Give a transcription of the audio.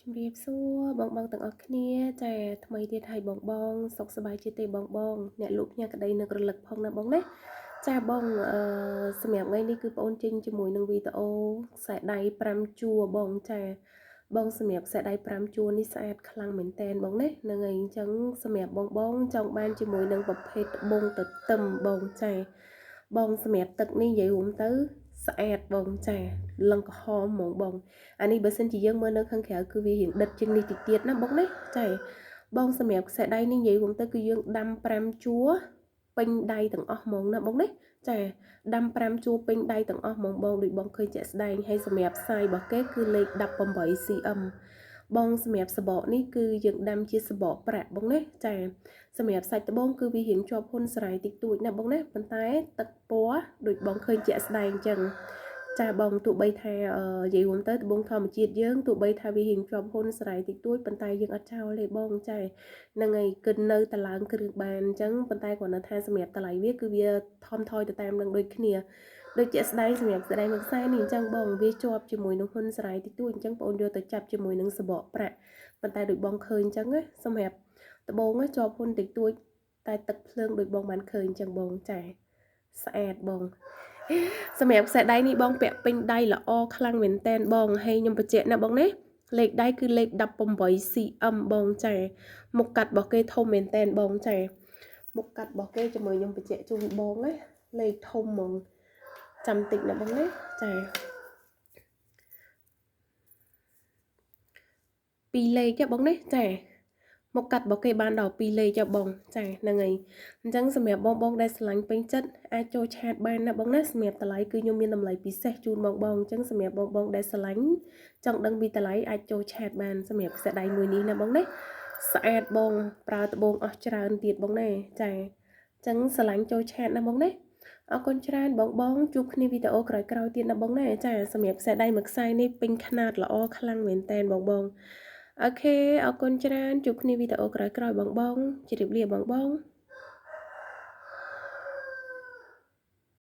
ជំរាបសួរបងបងទាំងអស់គ្នាចាថ្មីទៀតហើយបងបងសុខសប្បាយជាទេបងបងអ្នកលក់ផ្ញើក្តីនឹករលឹកផងណាបងណាចាបងអឺសម្រាប់ថ្ងៃនេះគឺបងអូនចេញជាមួយនឹងវីដេអូខ្សែដៃ5ជួរបងចាបងសម្រាប់ខ្សែដៃ5ជួរនេះស្អាតខ្លាំងមែនតែនបងណាហ្នឹងហើយអញ្ចឹងសម្រាប់បងបងចង់បានជាមួយនឹងប្រភេទត្បូងទទឹមបងចាបងសម្រាប់ទឹកនេះនិយាយរួមទៅស្អាតបងចាលឹងក្រហមហ្មងបងអានេះបើសិនជាយើងមើលនៅខាងក្រៅគឺវារៀងដិតជាងនេះតិចទៀតណាបងណាចាបងសម្រាប់ខ្សែដៃនេះនិយាយរួមទៅគឺយើងដាំ5ជួរពេញដៃទាំងអស់ហ្មងណាបងណាចាដាំ5ជួរពេញដៃទាំងអស់ហ្មងបងដូចបងឃើញជាក់ស្ដែងហើយសម្រាប់សាយរបស់គេគឺលេខ18 cm បងសម្រាប់សបកនេះគឺយើងដាំជាសបកប្រាក់បងណាចាសម្រាប់សាច់ត្បូងគឺវារៀងជាប់ហ៊ុនសរាយតិចតួចណាបងណាប៉ុន្តែទឹកពណ៌ដូចបងឃើញជាក់ស្ដែងអញ្ចឹងចាបងទោះបីថានិយាយរួមទៅត្បូងធម្មជាតិយើងទោះបីថាវារៀងជាប់ហ៊ុនសរាយតិចតួចប៉ុន្តែយើងអត់ចោលទេបងចាហ្នឹងហើយគិតនៅតឡើងគ្រឿងបានអញ្ចឹងប៉ុន្តែគ្រាន់តែថាសម្រាប់តម្លៃវាគឺវាថមថយទៅតាមនឹងដូចគ្នាដូចជាក់ស្ដែងសម្រាប់ស្ដែងមួយខ្សែនេះអញ្ចឹងបងវាជាប់ជាមួយនឹងហ៊ុនសរាយតិចតួចអញ្ចឹងបងយកទៅចាប់ជាមួយនឹងសបកប្រាក់ប៉ុន្តែដូចបងឃើញអញ្ចឹងណាសម្រាប់ត្បូងជាប់ហ៊ុនតិចតួចតែទឹកភ្លើងដូចបងបានឃើញអញ្ចឹងបងចាស្អាតបងសម្រាប់ខ្សែដៃនេះបងពាក់ពេញដៃល្អខ្លាំងមែនតែនបងហើយខ្ញុំបញ្ជាក់ណាបងណាលេខដៃគឺលេខ18 cm បងចាមុខកាត់របស់គេធំមែនតែនបងចាមុខកាត់របស់គេជាមួយខ្ញុំបញ្ជាក់ជូនបងណាលេខធំហ្មងចាំតិចណាបងណាចា2លេខចាបងណាចាមកកាត់របស់គេបានដល់2លេខចាបងចាហ្នឹងហើយអញ្ចឹងសម្រាប់បងបងដែលស្រឡាញ់ពេញចិត្តអាចចូលឆាតបានណាបងណាសម្រាប់តម្លៃគឺខ្ញុំមានតម្លៃពិសេសជូនបងបងអញ្ចឹងសម្រាប់បងបងដែលស្រឡាញ់ចង់ដឹងពីតម្លៃអាចចូលឆាតបានសម្រាប់ខ្សែដៃមួយនេះណាបងណាស្អាតបងប្រើត្បូងអស់ច្រើនទៀតបងណាចាអញ្ចឹងស្រឡាញ់ចូលឆាតណាបងណាអរគុណច្រើនបងបងជួបគ្នាវីដេអូក្រោយៗទៀតណាបងណាចាសម្រាប់ខ្សែដៃមួយខ្សែនេះពេញខ្នាតល្អខ្លាំងមែនតែនបងបងអូខេអរគុណច្រើនជួបគ្នាវីដេអូក្រោយៗបងបងជម្រាបលាបងបង